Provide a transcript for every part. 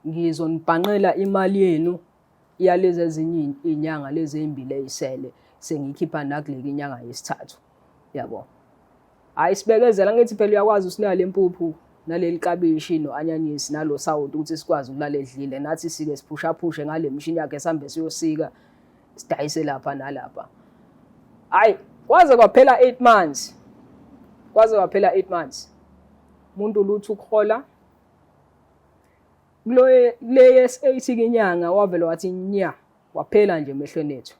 Ngizonibhanqela imali yenu yalezi ezinye iy'nyanga lezi ey'mbili ey'sele sengiyikhipha nakuleli inyanga yesithathu yabo. Hhayi sibekezela ngithi phela uyakwazi usinika le mpuphu naleli klabishi no-anyanyisi nalo sawoti ukuthi sikwazi ukulala edlile nathi sike siphushaphushe ngale mishini yakhe sihambe siyosika sidayise lapha nalapha. Hhayi kwaze kwaphela 8 months, kwaze kwaphela 8 months umuntu lutho ukuhola kule yes-8 inyanga wavele wathi nya waphela nje emehlweni ethu.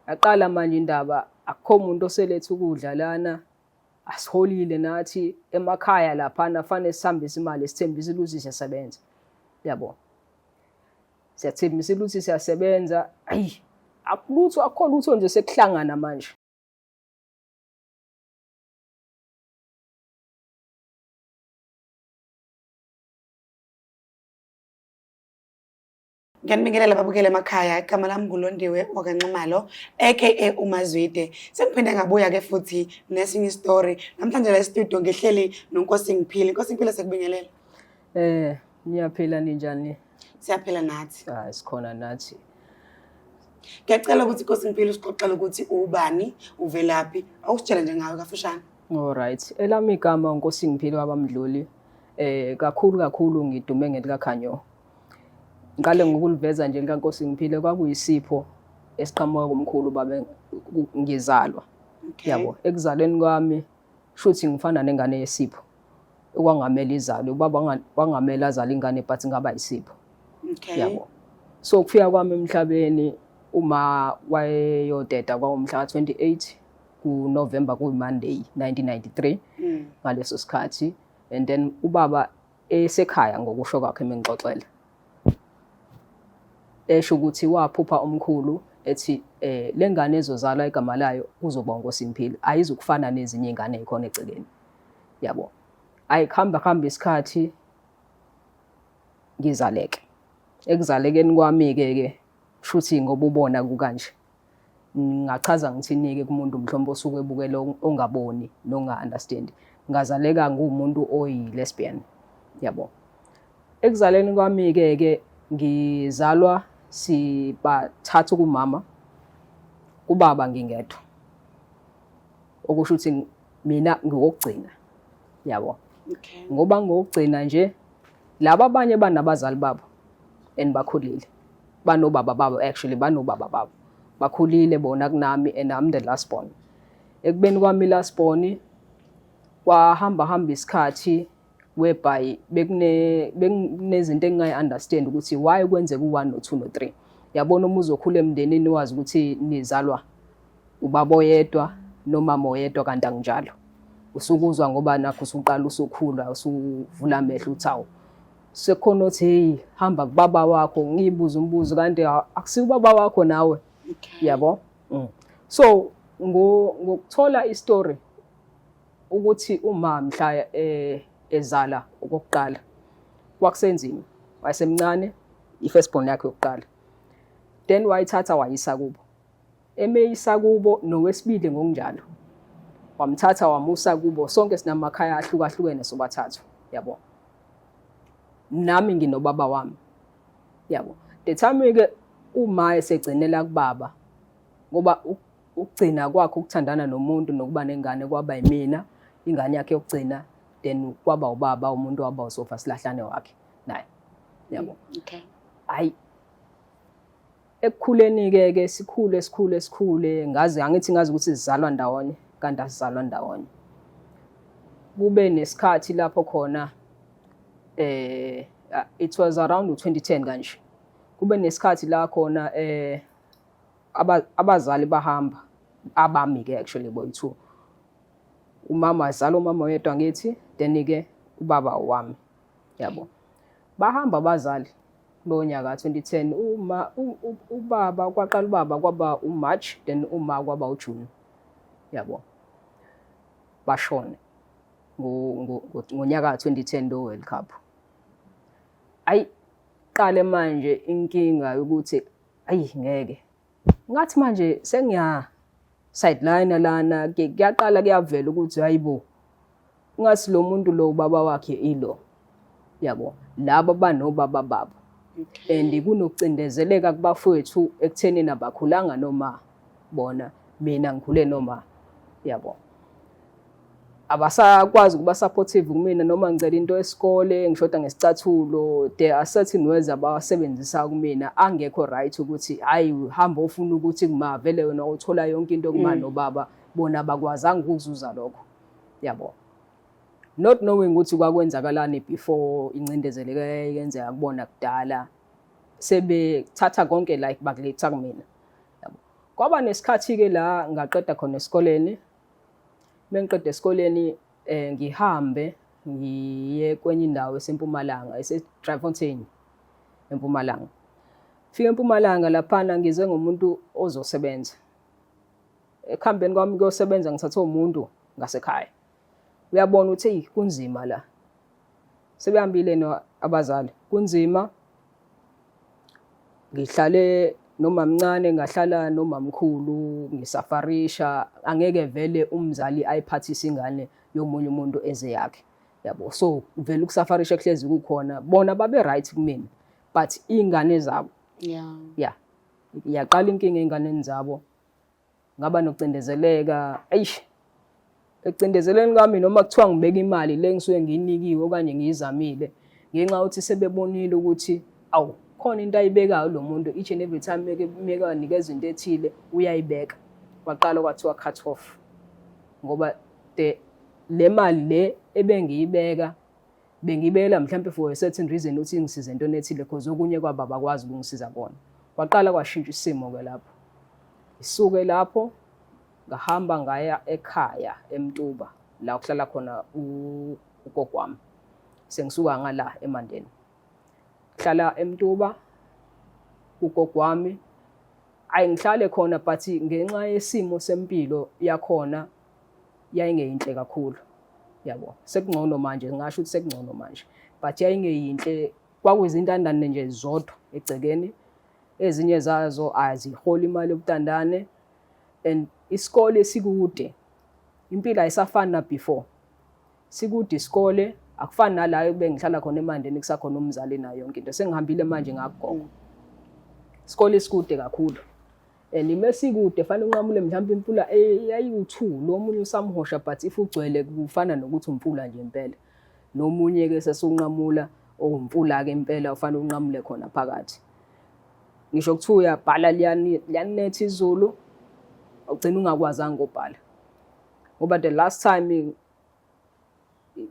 Yaqala manje indaba akukho muntu oseletha ukudla lana asiholile nathi emakhaya laphana fanele sihambise imali sithembise ukuthi siyasebenza yabo siyathembisa ukuthi siyasebenza ayi akulutho akukho lutho nje sekuhlangana manje. Ngiyanibingelela babukele emakhaya, igama lami nguLondiwe wakaNxumalo aka uMazwide. Sengiphinde ngabuya-ke futhi nesinye isitori. Namhlanje la e-studio ngihleli noNkosi Ngiphile. Nkosi Ngiphile sekubingelela. Niyaphila ninjani? Siyaphila nathi. Ah, sikhona nathi. Ngiyacela ukuthi Nkosi Ngiphile usixoxele ukuthi ubani, uvelaphi, awusitshele nje ngawe kafushane. Alright. Elami igama uNkosi Ngiphile wabaMdluli. Kakhulu kakhulu ngidume ngelikaKhanyo. Ngiqale ngokuliveza nje likaNkosi Ngiphile kwakuyisipho esiqhamuka kumkhulu babe ngizalwa. Yabo, ekuzalweni kwami shuthi ngifana nengane yesipho. Okwangamele izalwe, ubaba wangamele azale ingane but ngaba isipho. Yabo. So kufika kwami emhlabeni uma wayeyodeda kwangomhla ka-28 kuNovember kuyi-Monday 1993 ngaleso sikhathi and then ubaba esekhaya ngokusho kwakhe mengixoxela esho ukuthi waphupha umkhulu ethi lengane ezozalwa igama layo kuzoba uNkosimphile ayizukufana nezinye izingane ezikhona egcekeni yabo. Ayikhamba hamba isikhathi ngizaleke. Ekuzalekeni kwami ke ke shuthi ngoba ubona kukanje ngachaza ngithini-ke kumuntu mhlawumbe osuke ebukele ongaboni nonga-understand. Ngazaleka nguwumuntu oyi-lesbian yabo. Ekuzaleni kwami-ke ke ngizalwa sibathathu kumama, kubaba ngingedwa, okusho ukuthi mina ngowokugcina yabo. Ngoba ngowokugcina nje laba abanye banabazali babo and bakhulile, banobaba babo actually banobaba babo bakhulile bona kunami and I'm the last born. Ekubeni kwami last born kwahamba hamba isikhathi whereby bekunezinto engingayi-understand ukuthi why kwenzeka u-1 no-2 no-3. Yabona uma uzokhula emndenini wazi ukuthi nizalwa ubaba oyedwa nomama oyedwa kanti akunjalo. Usukuzwa ngoba nakho usuqala usukhula usuvula amehlo uthi awu sekukhona othi hey hamba kubaba wakho, ngiyibuza umbuzo kanti akusiwo ubaba wakho nawe. Yabo? So ngokuthola istory ukuthi uma mhla ezala okokuqala kwakusenzima, wayesemncane, i-first born yakhe yokuqala, then wayithatha wayisa kubo, emeyisa kubo nowesibili ngokunjalo wamthatha wamusa kubo. Sonke sinamakhaya ahlukahlukene sobathathu yabo, nami nginobaba wami yabo. The time ke uma esegcinela kubaba, ngoba ukugcina kwakhe ukuthandana nomuntu nokuba nengane kwaba yimina ingane yakhe yokugcina, then kwaba ubaba umuntu waba usofa silahlane wakhe naye yabo. Hayi ekukhuleni ke ke sikhule sikhule sikhule ngazi angithi ngazi ukuthi sizalwa ndawonye kanti asizalwa ndawonye. Kube nesikhathi lapho khona it was around 2010 kanje, kube nesikhathi la khona abazali bahamba abami ke actually boyi-2, umama azala umama oyedwa ngithi then ke ubaba wami yabo. Bahamba abazali kulowo nyaka 2010, uma ubaba kwaqala ubaba kwaba uMarch then uma kwaba uJune yabo, bashona ngonyaka 2010 lo World Cup. Ayi qale manje inkinga yokuthi ayi ngeke ngathi manje sengiya sideline lana, kuyaqala kuyavela ukuthi hayibo ngathi lo muntu lo ubaba wakhe ilo. Yabo, labo banobaba babo. And kunokucindezeleka kubafowethu ekuthenini abakhulanga noma bona, mina ngikhule noma, yabo. Abasakwazi ukuba supportive kumina noma ngicela into esikole, ngishoda ngesicathulo. There are certain words abawasebenzisa kumina angekho right, ukuthi hayi, hamba ofuna ukuthi kuma vele wena uthola yonke into kuma nobaba, bona abakwazanga ukuzuza lokho, yabo, not knowing ukuthi kwakwenzakalani before incindezeleka yenzeka kubona kudala, sebethatha konke like bakuletha kumina, yabo. Kwaba nesikhathi-ke la ngaqeda khona esikoleni. Mengiqeda esikoleni, ngihambe ngiye kwenye indawo esempumalanga, ese-Driefontein eMpumalanga. Fika eMpumalanga laphana, ngize ngomuntu ozosebenza. Ekuhambeni kwami kuyosebenza, ngithathe umuntu ngasekhaya, uyabona ukuthi eyi, kunzima la, sebehambile no abazali, kunzima. Ngihlale nomamncane, ngahlala nomamkhulu, ngisafarisha. Angeke vele umzali ayiphathise ingane yomunye umuntu eze yakhe, yabo. So vele ukusafarisha kuhlezi kukhona. Bona babe right kumina, but iy'ngane zabo, yeah, yaqala inkinga ey'nganeni zabo. Ngaba nokucindezeleka. Eish, ekucindezeleni kwami, noma kuthiwa ngibeka imali le ngisuke ngiyinikiwe okanye ngiyizamile, ngenxa yokuthi sebebonile ukuthi awu, khona into ayibekayo lo muntu each and every time mekanikeza into ethile uyayibeka, kwaqala kwathiwa cut off, ngoba the le mali le ebengiyibeka bengibela mhlampe for a certain reason ukuthi ingisize entweni ethile, because okunye kwabo abakwazi ukungisiza kona. Kwaqala kwashintsha isimo-ke lapho. Isuke lapho ngahamba ngaya ekhaya eMtuba, la kuhlala khona ugogo wami. Sengisuka ngala eMandeni, hlala eMtuba ugogo wami. Ayi, ngihlale khona, but ngenxa yesimo sempilo yakhona yayingeyinhle kakhulu, yabo. Sekungcono manje, ngingasho ukuthi sekungcono manje, but yayingeyinhle. Kwakuyizintandane nje zodwa egcekeni, ezinye zazo aziholi imali yobutandane, and isikole sikude. Impilo ayisafani na before. Sikude isikole, akufani nala bengihlala khona eMandeni, kusakhona umzali nayo yonke into. Sengihambile manje ngakugogo, isikole sikude kakhulu, and mesikude fanele unqamule mhlawumbe imfula eyayiwu-2, lo omunye usamhosha, but if ugcwele kufana nokuthi umfula nje impela. Nomunye-ke sesunqamula owumfula-ke impela, ufanele unqamule khona phakathi. Ngisho kuthiwa uyabhala, liyanetha izulu, ugcina ungakwazanga ukubhala, ngoba the last time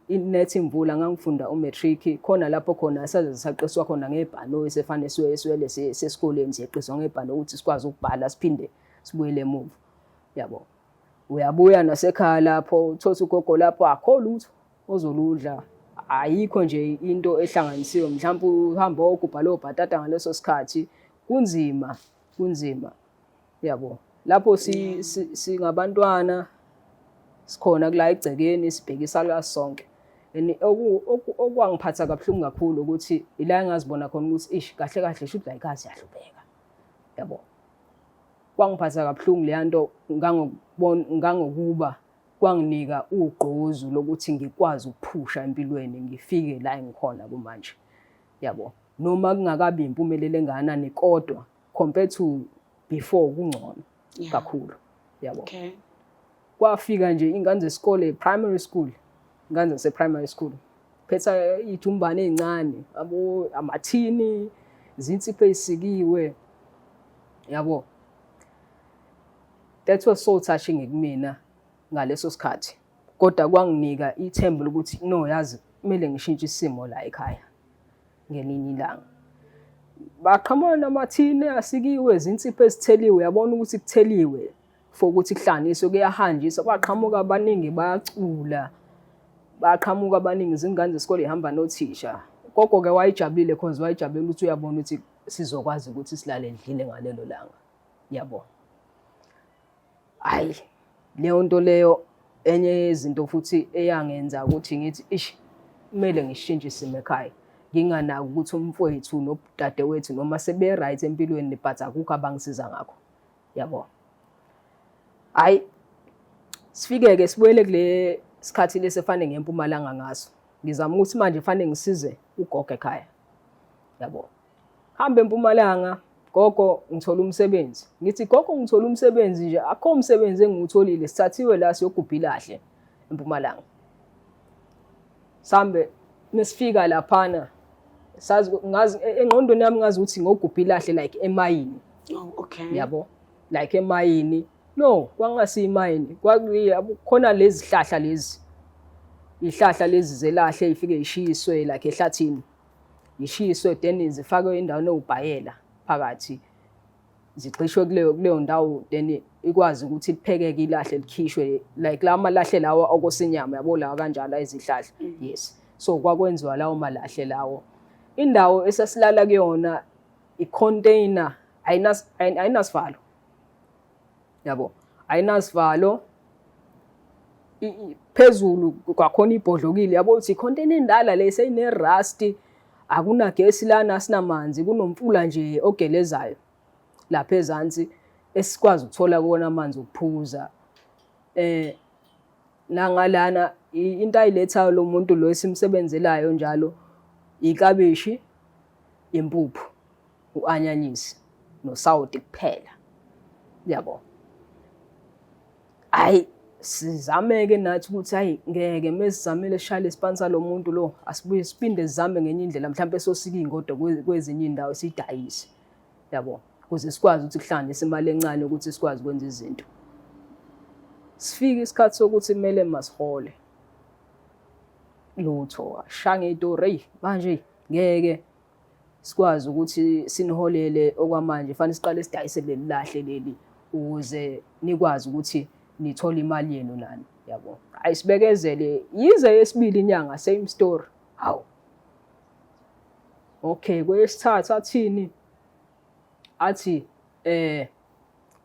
inetha imvula ngangifunda u-matric, khona lapho khona saze saqiswa khona ngebhanoyi, sefane siwele sesikoleni, siyeqiswa ngebhanoyi ukuthi sikwazi ukubhala, siphinde sibuyele emuva, yabo. Uyabuya nasekhaya lapho, uthotha ugogo lapho, akho lutho ozoludla, ayikho nje into ehlanganisiwe. Mhlawumbe uhamba ogubha lowo bhatata ngaleso sikhathi. Kunzima, kunzima, yabo. Lapho singabantwana sikhona kula egcekeni, sibhekisa la sonke, and okwangiphatha kabuhlungu kakhulu ukuthi ila engazibona khona ukuthi ish, kahle kahle shuthi la ekhaya siyahlupheka, yabo. Kwangiphatha kabuhlungu leya nto, ngangokuba kwanginika ugqozu lokuthi ngikwazi ukuphusha empilweni, ngifike la engikhona kumanje, yabo. Noma kungakabi impumelelo engakanani, kodwa compared to before kungcono kakhulu, yabo. Kwafika nje ingane zesikole, primary school, ingane zase-primary school phetha ijumbane ey'ncane, yabo, amathini, izinsipho ey'sikiwe, yabo. That was so touching kumina ngaleso sikhathi, kodwa kwanginika ithemba lokuthi no, yazi, kumele ngishintshe isimo la ekhaya ngelinye ilanga. Baqhamuka namathini asikiwe, izinsipho ezitheliwe, uyabona ukuthi kutheliwe for ukuthi kuhlanganiswe, kuyahanjiswa. Baqhamuka abaningi, bayacula, baqhamuka abaningi, izingane zesikole ihamba nothisha. Gogo-ke wayejabulile, cause wayejabulile ukuthi uyabona ukuthi sizokwazi ukuthi silale ndlile ngalelo langa, yabo. Hayi, leyo nto leyo enye yezinto futhi eyangenza ukuthi ngithi ish, kumele ngishintshe isimo ekhaya, nginganaki ukuthi umfowethu nodadewethu noma sebe-right empilweni, but akukho abangisiza ngakho, yabo. Hayi, sifike-ke sibuyele kule sikhathi lesi efane ngempumalanga ngaso. Ngizama ukuthi manje fanele ngisize Ugogo ekhaya, yabo. Hambe eMpumalanga, gogo ngithola umsebenzi. Ngithi gogo ngithola umsebenzi nje, akho umsebenzi engiwutholile, sithathiwe la siyogubha ilahle eMpumalanga. Sambe mesifika laphana, sazi ngazi engqondweni yami ngazi ukuthi ngogubha ilahle like emayini. Oh, okay. Yabo, like emayini. No, kwangasiyimayini, kwakukhona lezi hlahla lezi, ihlahla lezi zelahle ifike ishiswe like ehlathini, ishiswe then zifakwe endaweni ewubhayela phakathi, zigxishwe kuleyo ndawo, then ikwazi ukuthi liphekeke ilahle likhishwe like la malahle lawa okosinyama, yabo, lawa kanjalo ezihlahla. Yes, so kwakwenziwa lawo malahle lawo. Indawo esasilala kuyona i-container, ayinasivalo, yabo, ayinasivalo. Phezulu kwakhona ibhodlokile, yabo, ukuthi i-container endala le seyine-rust. Akunagesi lana, asinamanzi, kunomfula nje ogelezayo lapha ezansi esikwazi ukuthola kuwona amanzi okuphuza. Nangalana into ayilethayo lo muntu lo esimsebenzelayo njalo ikabishi, impuphu, u-anyanyisi nosawoti kuphela, yabo. Hayi, sizame-ke nathi ukuthi hayi ngeke, mesizamile sishayele isipani lo muntu lo, asibuye siphinde sizame ngenye indlela, mhlawumbe sosika iy'ngodo kwezinye iy'ndawo siyidayise, yabo, ukuze sikwazi ukuthi kuhlanganise imali encane ukuthi sikwazi ukwenza izinto. Sifike isikhathi sokuthi kumele masihole, lutho, ashaya ngey'tori, eyi manje ngeke sikwazi ukuthi siniholele okwamanje, fanele siqale sidayise leli lahle leli ukuze nikwazi ukuthi nithole imali yenu nani, yabo. Ayisibekezele, yize yesibili inyanga, same story. Hawu, okay, kwesithathu athini? Athi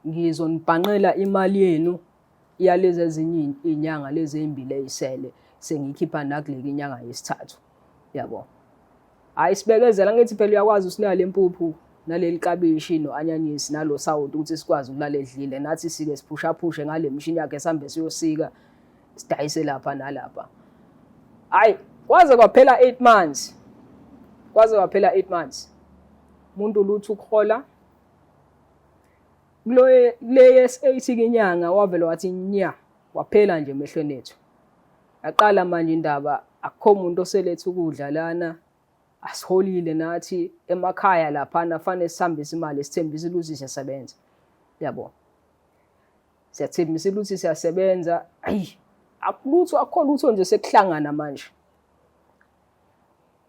ngizonibhanqela imali yenu yalezi ezinye iy'nyanga lezi ey'mbili ey'sele, sengiyikhipha nakuleki inyanga yesithathu, yabo. Hayi, sibekezela, ngithi phela uyakwazi usinika le mpuphu naleli kabishi no-anyanyisi nalo sawoti ukuthi sikwazi ukulala edlile nathi, sike siphushaphushe ngale mishini yakhe, sihambe siyosika sidayise lapha nalapha. Hayi, kwaze kwaphela 8 months, kwaze kwaphela 8 months, umuntu lutho ukuhola. Kule yes8 ke inyanga wavela wathi nya, waphela nje emehlweni ethu. Yaqala manje indaba, akukho umuntu oseletha ukudla lana, asiholile nathi emakhaya laphana, fanele sihambise imali, sithembisile ukuthi siyasebenza, yabo, siyathembisile ukuthi siyasebenza. Ayi, akulutho, akukho lutho nje, sekuhlangana manje.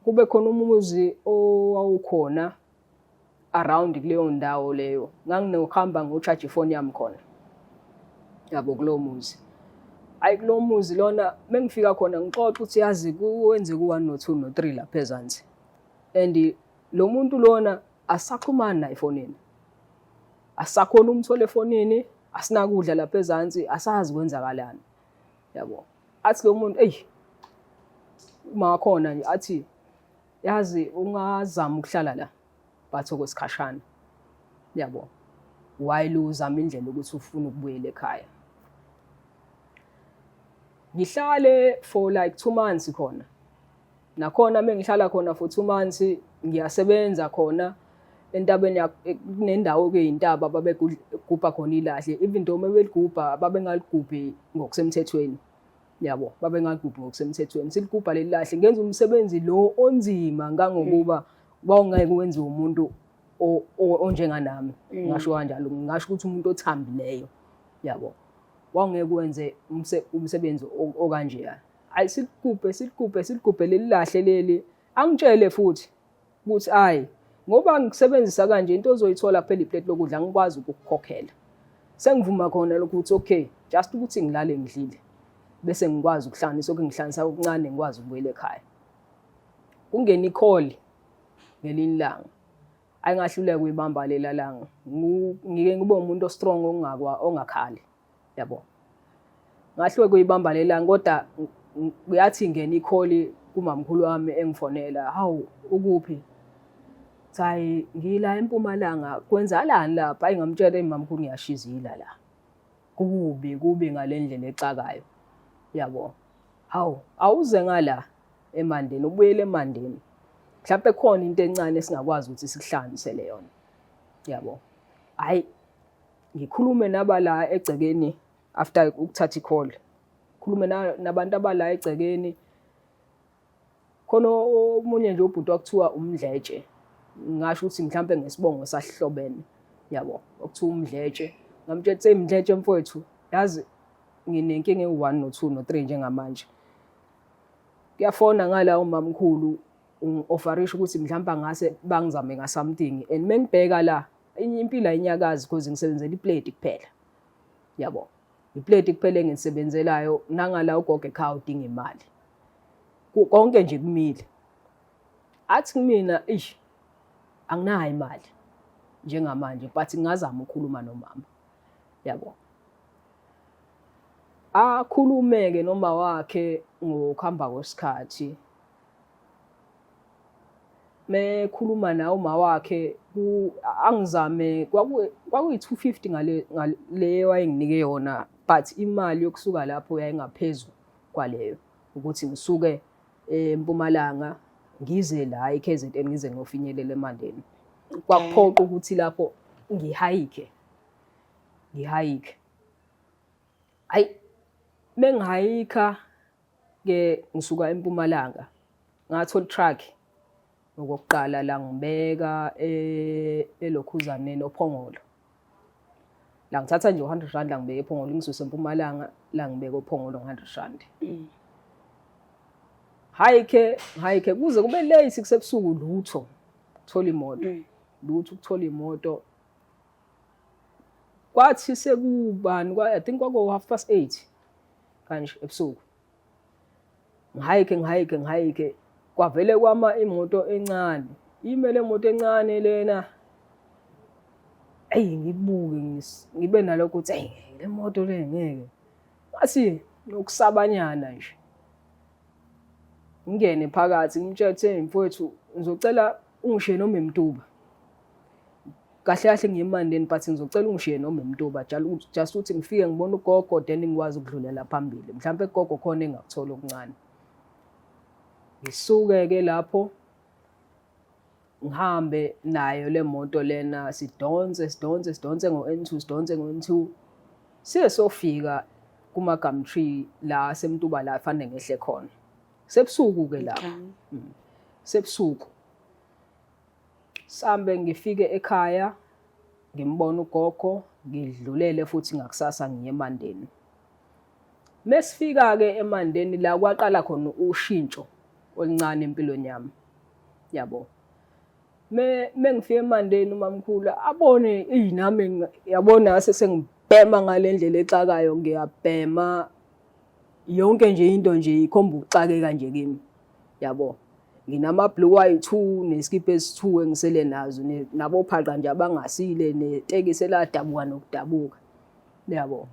Kube khona umuzi owawukhona around kuleyo ndawo leyo, nganginokuhamba ngo-charge ifoni yami khona, yabo, kulowo muzi. Hayi, kulowo muzi lona mengifika khona ngixoxa ukuthi yazi kuwenze ku-1 no-2 no-3 lapha ezansi, and lo muntu lona asaxhumani naye efonini, asakhona umthola efonini, asinakudla lapha ezansi, asazi kwenzakalani, yabo. Athi lo muntu, eyi, uma wakhona nje athi yazi ungazama ukuhlala la but okwesikhashana, yabo, while uzama indlela ukuthi ufuna ukubuyela ekhaya. Ngihlale for like 2 months khona, nakhona mengihlala khona for 2 months, ngiyasebenza khona entabeni, kunendawo kuyintaba babegubha khona ilahle, even though mebeligubha babengaligubhi ngokusemthethweni, yabo, babengaligubhi ngokusemthethweni. Siligubha leli lahle, ngenza umsebenzi lo onzima ngangokuba wawungeke wenziwe umuntu onjenganami, ngasho kanjalo, ngingasho ukuthi umuntu othambileyo, yabo, wawungeke wenze umsebenzi okanjeya. Ayi, siligubhe, siligubhe, siligubhe leli lahle leli. Angitshele futhi ukuthi ayi, ngoba ngikusebenzisa kanje, into ozoyithola phela iplate lokudla, ngikwazi ukukukhokhela. Sengivuma khona lokhu ukuthi okay, just ukuthi ngilale ngidlile, bese ngikwazi ukuhlanganisa okungihlanganisa okuncane, ngikwazi ukubuyela ekhaya. Kungena i-call ngelinye ilanga, ayingahluleka ukuyibamba lela langa. Ngike ngibe umuntu o-strong ongakwa ongakhali, yabo, ngahluleka ukuyibamba lela, kodwa kuyathi ngena i-call kumamkhulu wami engifonela, "Hawu, ukuphi?" Hayi, ngila eMpumalanga, kwenzalani lapha? Hayi, ngamtshela, "Mamkhulu, ngiyashizila la, kubi kubi ngale ndlela exakayo, yabo." "Hawu, awuze ngala eMandeni, ubuyele eMandeni." Mhlawumbe khona into encane esingakwazi ukuthi sikuhlanganisele yona, yabo. Hayi, ngikhulume nabala egcekeni after ukuthatha i-call, khulume nabantu abala egcekeni. Khona omunye nje ubhuti wakuthiwa uMdletshe, ngingasho ukuthi mhlampe ngesibongo sahlobene, yabo, okuthiwa uMdletshe. Ngamtshela ukuthi, "Mdletshe mfowethu, yazi nginenkinga ewu-1 no-2 no-3 njengamanje." Kuyafona ngala umamkhulu, ungi-offerisha ukuthi mhlawumbe angase bangizame nga-something, and mengibheka la impilo ayinyakazi because ngisebenzela iplate kuphela, yabo, iplate kuphela engisebenzelayo. Nangala ugogo ekhaya udinga imali, konke nje kumile. Athi kumina, "Ish, anginayo imali njengamanje, but ngingazama ukukhuluma nomama," yabo. Akhulume-ke noma wakhe ngokuhamba kwesikhathi. Mekhuluma naye uma wakhe, angizame, kwakuyi-250 ngale le wayenginike yona, but imali yokusuka lapho yayingaphezu kwaleyo, ukuthi ngisuke eMpumalanga ngize la e-KZN, ngize ngiyofinyelela eMandeni. Kwakuphoqa ukuthi lapho ngihayike, ngihayike. Hayi, mengihayikha ke ngisuka eMpumalanga, ngathola truck okokuqala la ngibeka elokhuzaneni oPhongolo. La ngithatha nje u-R100 la ngibeka ePhongolo, ngisuse eMpumalanga la ngibeka oPhongolo ngo-R100. Hayike, hayike kuze kube late kusebusuku, lutho ukuthola imoto, lutho ukuthola imoto. Kwathi sekubani, I think kwako 8:30 kanje ebusuku, ngihayike, ngihayike, ngihayike, kwavele kwama imoto encane. Ime le moto encane lena, eyi, ngibuke, ngibe nalokho ukuthi, eyi, le moto le ngeke, ngathi nokusabanyana nje. Ngingene phakathi, ngimtshele ukuthi, "Mfowethu, ngizocela ungishiye noma eMtuba. Kahle kahle ngiye eMandeni, but ngizocela ungishiye noma eMtuba, just ukuthi ngifike ngibone ugogo, then ngikwazi ukudlulela phambili. Mhlawumbe ugogo khona engakuthola okuncane." Ngisuke-ke lapho, ngihambe nayo le moto lena, sidonse, sidonse, sidonse ngo-N2, sidonse ngo-N2, siye sofika kuma-Gumtree la seMtuba, la fanele ngehle khona. Sebusuku-ke lapho. Sebusuku. Sambe ngifike ekhaya, ngimbona ugogo, ngidlulele futhi ngakusasa ngiye eMandeni. Mesifika-ke eMandeni, la kwaqala khona ushintsho oluncane empilweni yami, yabo. Me mengifika eMandeni, umamkhulu abone, eyi, nami yabona ngase sengibhema ngale ndlela exakayo, ngiyabhema yonke nje into nje ikhomba ukuxakeka nje kimi, yabo. Nginama-blue ayi-2 neskipa esi-2 engisele nazo, nabophaqa nje abangasile, netekisi eladabuka nokudabuka, yabo.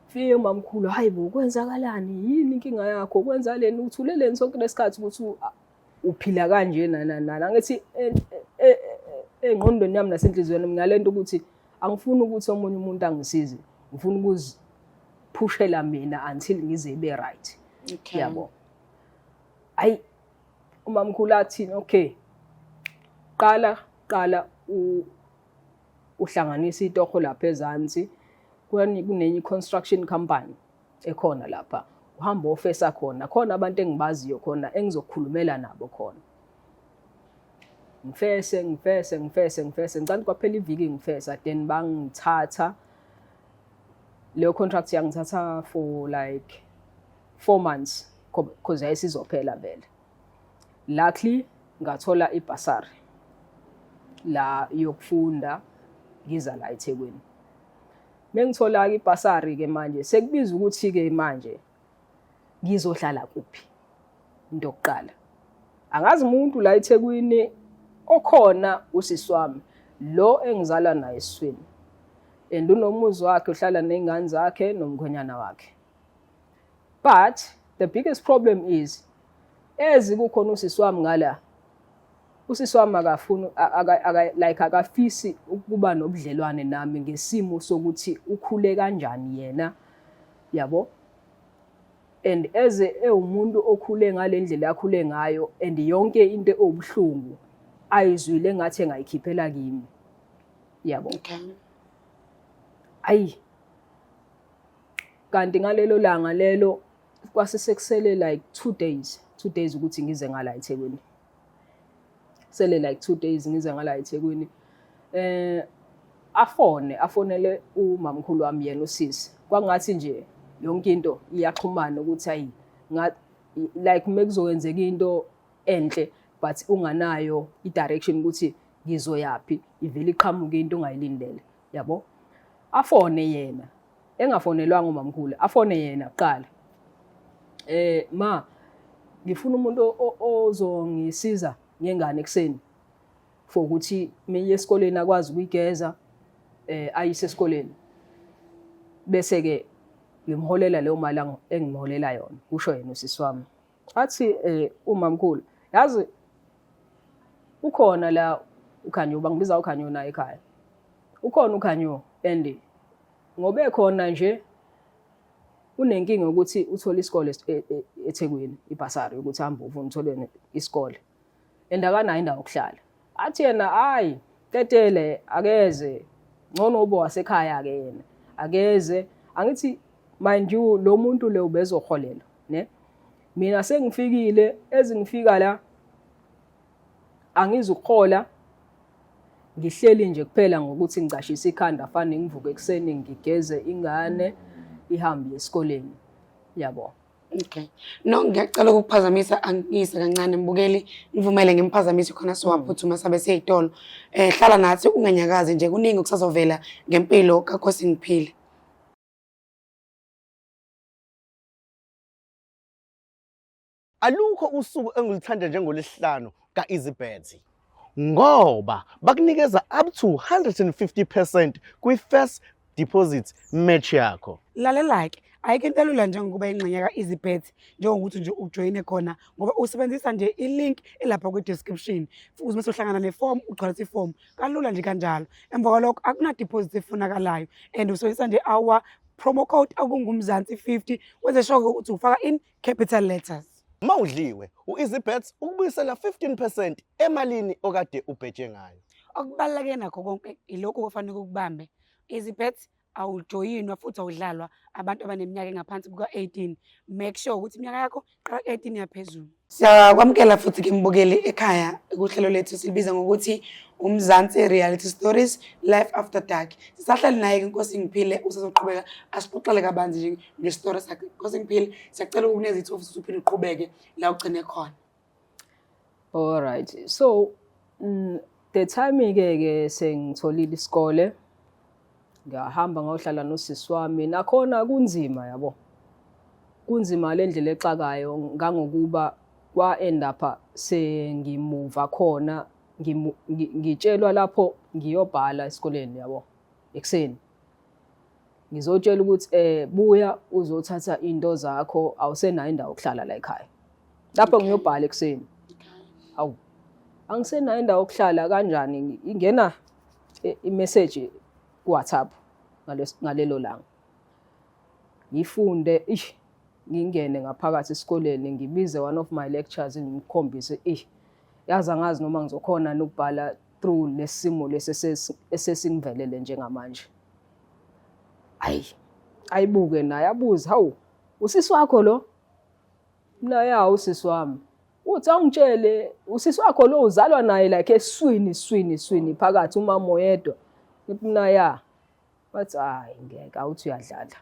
Fike umamkhulu, "Hayi bo, kwenzakalani? Yini inkinga yakho? Kwenzakaleni? Uthuleleni sonke lesikhathi ukuthi uphila kanje?" Nana ngithi engqondweni yami nasenhliziyweni yami ngalento ukuthi angifuni ukuthi omunye umuntu angisize, ngifuna ukuziphushela mina until ngize ibe right. Yabo. Hayi, umamkhulu athi, "Okay, qala qala uhlanganisa itoho lapha ezansi, kunenye construction company ekhona lapha, uhamba ofesa khona, khona abantu engibaziyo khona engizokhulumela nabo khona." Ngifese, ngifese, ngifese, ngifese, ngicela kwaphela iviki ngifesa, then bangithatha. Leyo contract yangithatha for like 4 months because yayisizophela vele. Luckily ngathola ibhasari la yokufunda, ngiza la eThekwini. Mengithola-ke ibhasari-ke manje sekubiza ukuthi-ke manje ngizohlala kuphi? Into yokuqala, angazi umuntu la eThekwini. Okhona usisi wami lo engizalwa naye esiswini, and unomuzi wakhe, uhlala ney'ngane zakhe nomkhwenyana wakhe. But the biggest problem is, ezi kukhona usisi wami ngala, usisi wami akafuni, like akafisi ukuba nobudlelwane nami ngesimo sokuthi ukhule kanjani yena, yabo. And as ewumuntu okhule ngale ndlela akhule ngayo and yonke into ewubuhlungu ayizwile ngathi engayikhiphela kimi. Yabo. Okay. Ayi. Kanti ngalelo langa lelo kwase sekusele like 2 days, 2 days ukuthi ngize ngala eThekwini. Sele like 2 days ngize ngala eThekwini. Afone, afonele umamkhulu wami yena usisi. Kwangathi nje yonke into iyaxhumana ukuthi ayi like mekuzokwenzeka into enhle but unganayo i-direction ukuthi ngizoyaphi, ivele iqhamuke into ongayilindele, yabo. Afone yena engafonelwanga umamkhulu, afone yena kuqala. Ma ngifuna umuntu ozongisiza ngengane ekuseni for ukuthi meye esikoleni akwazi ukuyigeza, ayise esikoleni, bese ke ngimholela leyo mali engimholela yona, kusho yena usisi wami. Athi umamkhulu, yazi ukhona la uKhanyo, bangibiza uKhanyo naye ekhaya, ukhona uKhanyo and ngoba ekhona nje unenkinga ukuthi uthole isikole eThekwini, ibhasari ukuthi ahambe ufuna uthole isikole and akanayo indawo yokuhlala. Athi yena hayi tetele akeze, ngcono ube wasekhaya ke yena akeze. Angithi mind you lo muntu le ubezoholela ne, mina sengifikile, ezingifika la angizukuhola, ngihleli nje kuphela ngokuthi ngicashise ikhanda, fane ngivuke ekuseni ngigeze ingane ihambe esikoleni, yabo. Okay. No, ngiyacela ukukuphazamisa, angiyise kancane mbukeli, ngivumele ngimphazamise khona siwaphuthuma sabe seyitolo. Hlala nathi unganyakazi nje, kuningi okusazovela ngempilo kaNkosingiphile. Alukho usuku engilithanda njengolwesihlanu ka-EasyBet ngoba bakunikeza up to 150% kwi-first deposit match yakho. Lalela-ke, ayikho into elula njengokuba ingxenye ka-EasyBet, njengokuthi nje ujoyine khona ngoba usebenzisa nje i-link elapha kwi-description, futhi mase uhlangana ne-form ugcwalisa i-form kalula nje kanjalo. Emva kwalokho akuna-deposit efunakalayo and usebenzisa nje our promo code okungumzansi 50, wenze sure ukuthi ufaka in capital letters. Mawudliwe, u-EasyBet ukubuyisela 15% emalini okade ubheje ngayo. Okubaluleke nakho konke ilokhu okufanele ukubambe. EasyBet awujoyinwa futhi awudlalwa abantu abaneminyaka engaphansi kuka-18. Make sure ukuthi iminyaka yakho iqala ku-18 yaphezulu. Siyakwamukela futhi ke mbukeli ekhaya kuhlelo lethu silibiza ngokuthi uMzansi Reality Stories Life After Dark. Sisahleli naye ke Nkosingiphile, usazoqhubeka asixoxele kabanzi nje ngesitory sakhe. Nkosingiphile, siyacela ukukunikeza ithuba futhi uphinde uqhubeke la ugcine khona. All right. So the time ke ke sengitholile isikole, ngahamba ngayohlala nosisi wami, nakhona kunzima yabo. Kunzima le ndlela exakayo ngangokuba kwa end up sengimuva khona, ngitshelwa lapho ngiyobhala esikoleni yabo ekuseni. Ngizotshela ukuthi buya uzothatha into zakho, awusenayo indawo yokuhlala la ekhaya. Lapho ngiyobhala ekuseni. Hawu, angisenayo indawo yokuhlala kanjani? Ingena i-message ku WhatsApp ngalelo langa. Ngifunde, ish, ngingene ngaphakathi esikoleni, ngibize one of my lectures ngimkhombise, ish, yazi angazi noma ngizokhona nokubhala through lesimo lesi esesingivelele njengamanje. Ayi, ayibuke naye abuze, hawu, usisi wakho lo? Mina ya usisi wami. Uthi angitshele usisi wakho lo uzalwa naye like eswini swini swini phakathi umama oyedwa. Ngithi mina ya. Bathi hayi ngeke, awuthi uyadlala.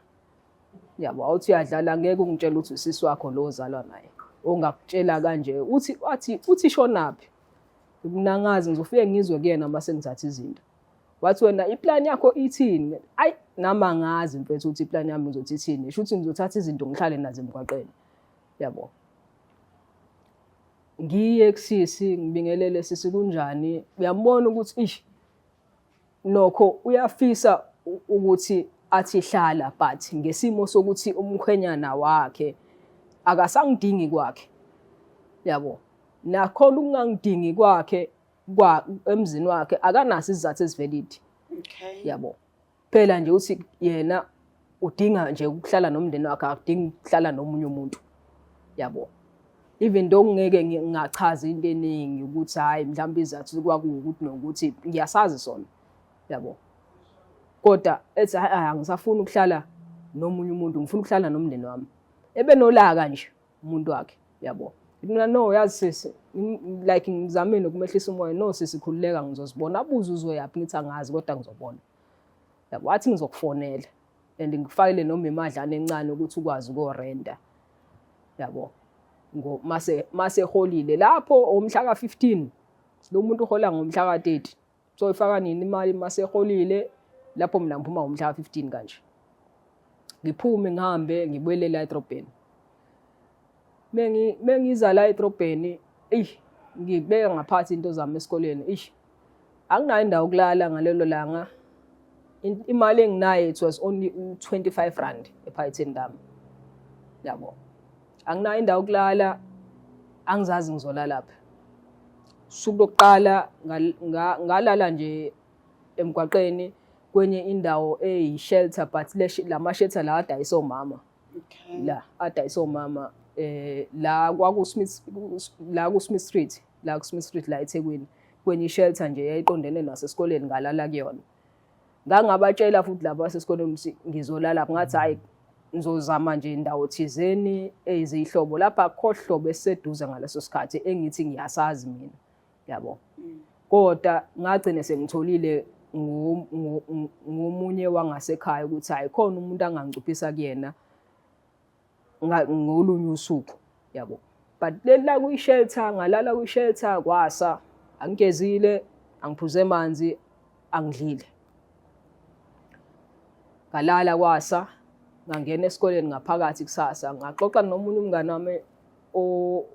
Yabo, awuthi uyadlala, ngeke ungitshele ukuthi usisi wakho lo ozalwa naye. Ongakutshela kanje, uthi wathi uthi shonaphi? Mina ngazi, ngizofike ngizwe kuyena uma sengithatha izinto. Wathi wena iplan yakho ithini? Ayi nami angazi mfethu ukuthi iplan yami ngizothi ithini. Shuthi ngizothatha izinto ngihlale nazo emgwaqeni. Yabo. Ngiye kusisi ngibingelele, sisi kunjani? Uyambona ukuthi ish nokho uyafisa ukuthi athi hlala, but ngesimo sokuthi umkhwenyana wakhe akasangidingi kwakhe. Yabo. Nakhona ukungangidingi kwakhe kwa emzini wakhe akanaso isizathu esivelide. Okay. Yabo. Phela nje uthi yena Udinga nje ukuhlala nomndeni wakhe, akudingi ukuhlala nomunye umuntu, yabo. Even though ngeke ngingachaza into eningi ukuthi hhayi mhlawumbe izathu kwakuwukuthi nokuthi ngiyasazi sona, yabo. Kodwa ethi hhayi angisafuni ukuhlala nomunye umuntu, ngifuna ukuhlala nomndeni wami. Ebenolaka nje umuntu wakhe, yabo. Mina no, yazi sisi, like ngizamile ukumehlisa umoya, no sisi khululeka ngizozibona. Abuze uzoyaphi, ngithi angazi kodwa ngizobona. Yabo, wathi ngizokufonela and ngikufakele noma imadlana encane ukuthi ukwazi ukorenta, yabo. Ngo mase mase holile lapho omhla ka-15, lo muntu uhola ngomhla ka-30, so ifaka nini imali mase holile lapho? Mina ngiphuma ngomhla ka-15 kanje, ngiphume ngihambe ngibuyele la edrobheni. Mengiza la edrobheni, eyi, ngibeka ngaphathi into zami esikoleni, eish, anginayo indawo yokulala ngalelo langa. Imali enginayo, it was only u-25 rand ephaketheni lami, yabo. Anginayo indawo yokulala, angizazi ngizolalaphi. Usuku lokuqala ngalala nje emgwaqeni kwenye indawo eyi-shelter, but lama shelter la adayisa omama, la adayisa omama, la kwaku Smith, la ku Smith Street, la ku Smith Street la eThekwini, kwenye ishelter nje yayiqondene nasesikoleni, ngalala kuyona. Ngangabatshela futhi laba basesikoleni ukuthi ngizolala, ngathi hayi, ngizozama nje indawo thizeni eyizihlobo lapha, akukho hlobo esiseduze ngaleso sikhathi engithi ngiyasazi mina, yabo. Kodwa ngagcine sengitholile ngomunye wangasekhaya ukuthi hayi, khona umuntu angangicuphisa kuyena ngolunye usuku, yabo. But leli la kwi-shelter, ngalala kwi-shelter kwasa, angigezile, angiphuze amanzi, angidlile, ngalala kwasa. Ngangena esikoleni ngaphakathi kusasa, ngaxoxa nomunye umngane wami,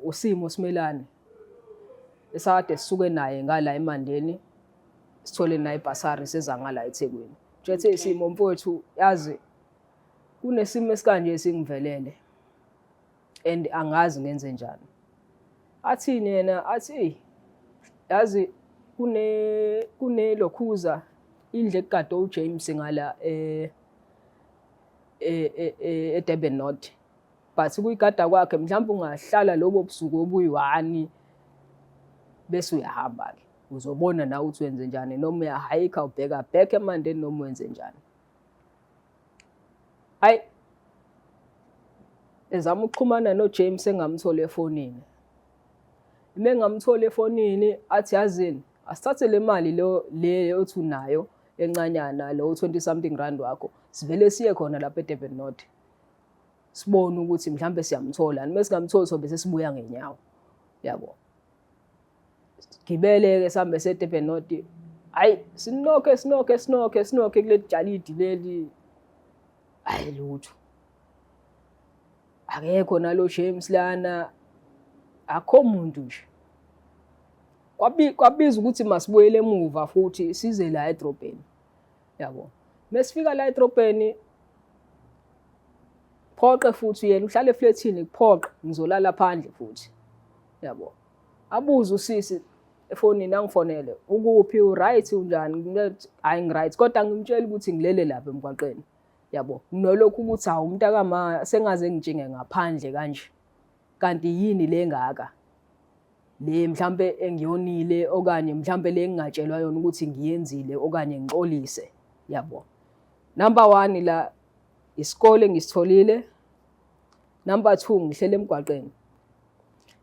uSimo Simelane, esakade sisuke naye ngala eMandeni, sithole naye ibhasari, seza ngala eThekwini. Nje isimo mfowethu, yazi kunesimo esikanje esingivelele and angazi ngenze njani. Athini yena? Athi, "Ey, yazi kunelokhuza indlu ekugade uJames ngala eDurban North, but kuyigada kwakhe, mhlawumbe ungahlala lobo busuku obuyi-1 bese uyahamba-ke, uzobona nawe ukuthi wenze njani, noma uyahayikha ubheka back eMandeni noma wenze njani." Hayi, ezama ukuxhumana noJames, engamtholi efonini. Uma engamtholi efonini, athi, "Yazini, asithathe le mali lo le othi unayo encanyana lo 20 something rand wakho, sivele siye khona lapha eDurban North, sibone ukuthi mhlambe siyamthola. Noma singamtholi, sobe sesibuya ngenyawo," yabo. Gibele-ke sihambe siye eDurban North. Hayi, sinokhe sinokhe sinokhe sinokhe kuleli jalidi leli, hayi lutho, akekho nalo James lana, akho muntu nje. Kwabiza ukuthi masibuyele emuva futhi size la edrobheni, yabo. Mesifika la edrobheni, phoqe futhi yena uhlala eflethini, kuphoqe ngizolala phandle futhi, yabo. Abuze usisi efonini, angifonele, "Ukuphi? U-right? Unjani?" "Hayi, ngi-right," kodwa ngimtshela ukuthi ngilele lapha emgwaqeni, yabo. Nolokhu ukuthi hawu umntakama, sengaze ngitshinge ngaphandle kanje, kanti yini le ngaka le mhlambe engiyonile, okanye mhlambe le ngingatshelwa yona ukuthi ngiyenzile, okanye ngixolise, yabo. Number 1 la isikole ngisitholile, number 2 ngihlele emgwaqeni,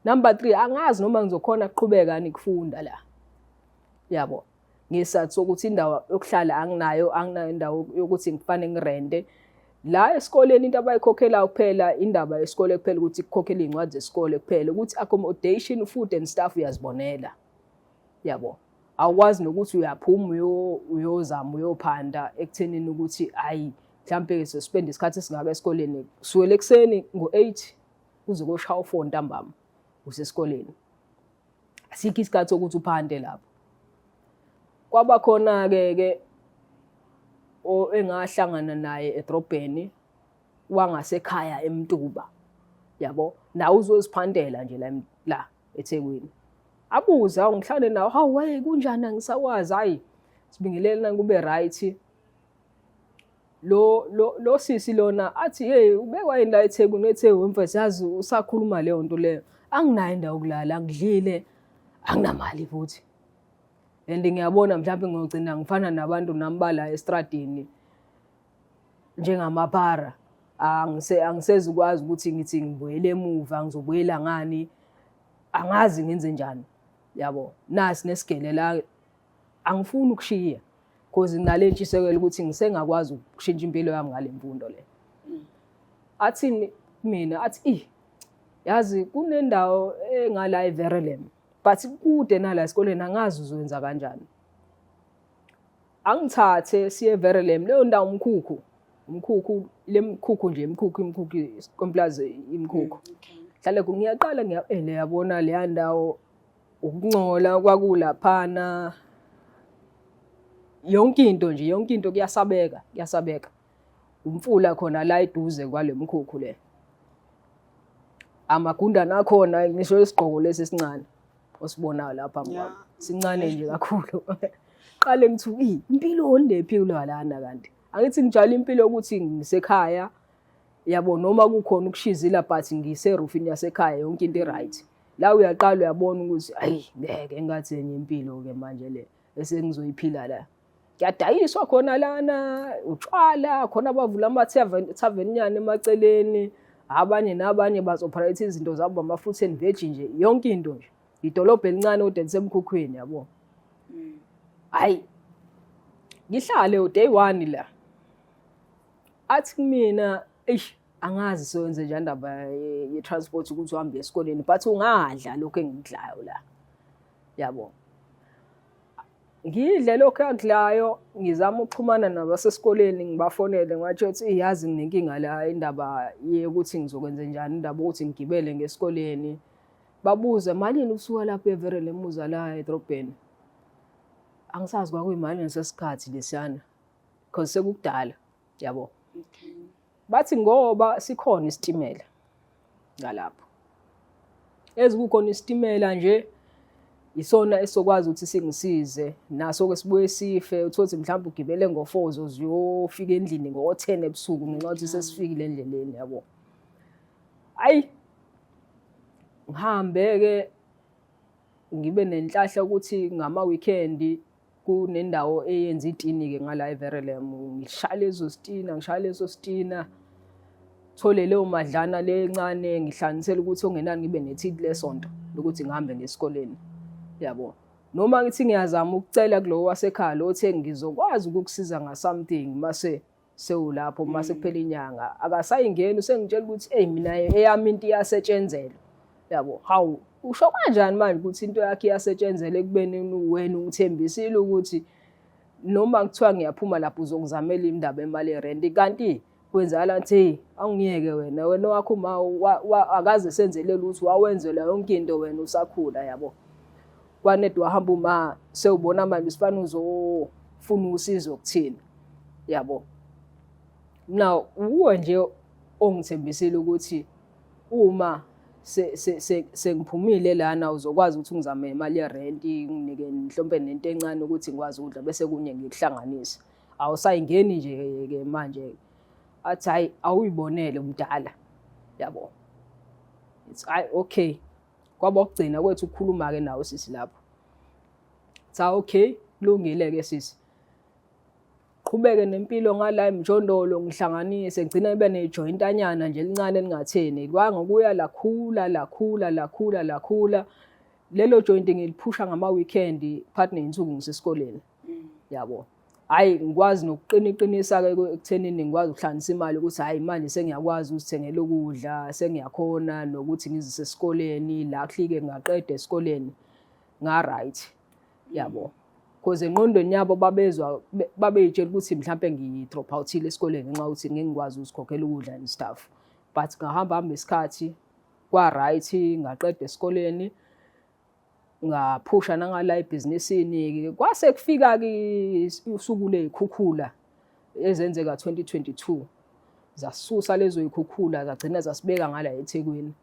number 3 angazi noma ngizokhona ukuqhubeka nikufunda la, yabo. Ngisathu sokuthi indawo yokuhlala anginayo, anginayo indawo yokuthi ngifane ngirente la esikoleni. Into abayikhokhela kuphela indaba yesikole kuphela, ukuthi kukhokhela iy'ncwadi zesikole kuphela, ukuthi accommodation, food and stuff uyazibonela, yabo. Awukwazi nokuthi uyaphuma uyozama uyophanda ekuthenini ukuthi hayi, mhlampe sispend isikhathi esingaka esikoleni, kusukela ekuseni ngo-8 kuze koshaya u-4 ntambama usesikoleni, asikho isikhathi sokuthi uphande lapho. Kwaba khona-ke ke engahlangana naye edrobheni wangasekhaya eMtuba, yabo, nawe uzoziphandela nje la la eThekwini. Abuze, awu, ngihlale nawo, hawu, hey, kunjani, angisakwazi. Hayi, sibingelele, kube right. Lo sisi lona athi, "Hey, ubekwa yini la eThekwini?" EThekwini, mfethu, yazi usakhuluma leyo nto leyo, anginayo indawo yokulala, angidlile, anginamali futhi, and ngiyabona mhlawumbe ngiyogcina ngifana nabantu nami bala estradini njengamaphara. Angisezukwazi ukuthi ngithi ngibuyele emuva, ngizobuyela ngani, angazi ngenze njani, yabo. Nasi nesigele la, angifuni ukushiya because nginale ntshisekelo ukuthi ngisengakwazi ukushintsha impilo yami ngale mfundo le. Athini mina? Athi, "Ih, yazi kunendawo engala eVerulam, but kude nala esikoleni, angazi uzowenza kanjani." Angithathe siye eVerulam. Leyo ndawo umkhukhu, umkhukhu lemkhukhu nje, imkhukhu, imkhukhu komplaza, imkhukhu. Hlale ngiyaqala ngiya le, yabona leya ndawo, ukungcola kwakulaphana, yonke into nje, yonke into kuyasabeka, kuyasabeka. Umfula khona la eduze kwale mkhukhu le, amagundane akhona, ngisho isigqoko lesi esincane osibonayo lapha phambi kwami sincane nje kakhulu. Qale ngithuki, impilo ondephilwa lana, kanti angithi ngijwayele impilo ukuthi ngisekhaya, yabo, noma kukhona ukushizila, but ngiserufini yasekhaya, yonke into i-right. La uyaqala uyabona ukuthi ayi, ngeke, engathi enye impilo ke manje le esengizoyiphila la. Kuyadayiswa khona lana utshwala khona, bavula ama-tavern emaceleni, abanye nabanye bazo-operate izinto zabo, ama-fruit and veg nje, yonke into nje. Idolobha elincane kodwa lisemkhukhwini, yabo. Hayi, ngihlale day one la, athi kumina, "Eish, angazi soyenze njani indaba ye-transport ukuthi uhambe esikoleni, but ungadla lokho engikudlayo la," yabo. Ngidle lokho akudlayo, ngizama ukuxhumana nabasesikoleni, ngibafonele, ngibatshela ukuthi yazi nginenkinga la, indaba yokuthi ngizokwenza njani, indaba ukuthi ngigibele ngesikoleni. Babuze malini ukusuka lapho eVerulam uza la edrobheni. Angisazi kwakuyimali ngesesikhathi lesiyana, because sekukudala, yabo. Bathi ngoba sikhona isitimela ngalapho, ezikukhona isitimela nje isona esokwazi ukuthi singisize naso ke, sibuye sife, uthothi mhlawumbe ugibele ngo-4, uzuyofika endlini ngo-10 ebusuku ngenxa yokuthi sesifikile endleleni, yabo. Ayi, ngihambe-ke, ngibe nenhlahla ukuthi ngama-weekend kunendawo eyenza itini-ke ngala eVerulam. Ngishaya lezo sitina, ngishaya leso sitina, thole leyo madlana le encane, ngihlanganisele ukuthi okungenani ngibe nethikithi lesonto lokuthi ngihambe ngesikoleni, yabo. Noma ngithi ngiyazama ukucela kulowo wasekhaya lo othe ngizokwazi ukukusiza nga-something mase sewulapho, mase kuphela inyanga akasayingeni, usengitshela ukuthi, "Eyi, mina eyami into iyasetshenzelwa," yabo. Hawu, usho kanjani manje ukuthi into yakhe iyasetshenzelwa ekubeni wena ungithembisile ukuthi noma kuthiwa ngiyaphuma lapho uzongizamela indaba emali yerenti? Kanti kwenzakala ukuthi, "Hey, awungiyeke wena, wena wakho uma akaze senzele lutho, wawenzela yonke into wena usakhula," yabo. Kwanedi wahamba uma sewubona manje usifana uzofuna usizo kuthina, yabo. Now uwe nje ongithembisile ukuthi uma sengiphumile lana uzokwazi ukuthi ungizame imali yerenti, nginike mhlawumbe nento encane ukuthi ngikwazi ukudla, bese kunye ngikuhlanganise. Awusayingeni nje ke manje. Athi, "Hayi, awuyibonele umdala," yabo. It's hayi, okay, kwaba ukugcina kwethu ukukhuluma ke nawe sisi lapho. Cha, okay, kulungile ke sisi, qhubeke nempilo ngala emjondolo. Ngihlanganise, ngigcina ibe nejoyintanyana nje elincane elingatheni. Kwangokuya lakhula, lakhula, lakhula, lakhula lelo joint, ngiliphusha ngama-weekend phakathi ney'nsuku ngisesikoleni, yabo. Hhayi, ngikwazi nokuqina iqinisa-ke ekuthenini ngikwazi ukuhlanganisa imali ukuthi hhayi, manje sengiyakwazi ukuzithengela ukudla, sengiyakhona nokuthi ngizise esikoleni. Luckily-ke ngaqeda esikoleni nga-right, yabo, because engqondweni yabo babezwa babey'tshela ukuthi mhlampe ngi-drop out-ile esikoleni ngenxa yokuthi ngeke ngikwazi ukuzikhokhela ukudla and stuff. But ngahamba hamba isikhathi, kwa-right, ngaqeda esikoleni, ngaphusha nangala ebhizinisini. Kwase kufika-ke usuku ley'khukhula ezenzeka 2022, zasusa lezo y'khukhula, zagcina zasibeka ngala eThekwini.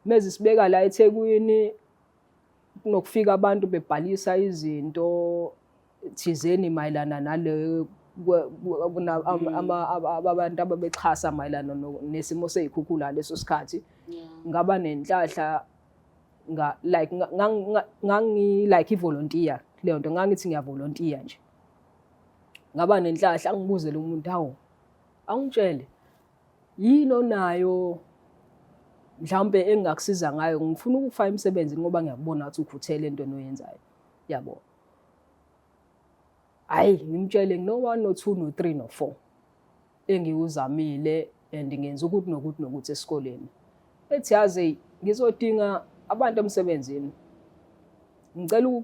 Mezisibeka la eThekwini, kunokufika abantu bebhalisa izinto thizeni mayelana nale Abantu ababexhasa mayelana nesimo sey'khukhula leso sikhathi. Ngaba nenhlahla nga like ngangi like i-volunteer leyo nto, ngangithi ngiyavolontiya nje. Ngaba nenhlahla, angibuze lo muntu, hawu, angitshele yini onayo mhlawumbe engingakusiza ngayo, ngifuna ukufaka emsebenzini ngoba ngiyakubona ukuthi ukhuthele entweni oyenzayo, yabo. Hhayi, ngimtshele ngino-one, no-two, no-three, no-four engiwuzamile and ngenza ukuthi nokuthi nokuthi esikoleni. Ethi, yazi ngizodinga abantu emsebenzini, ngicela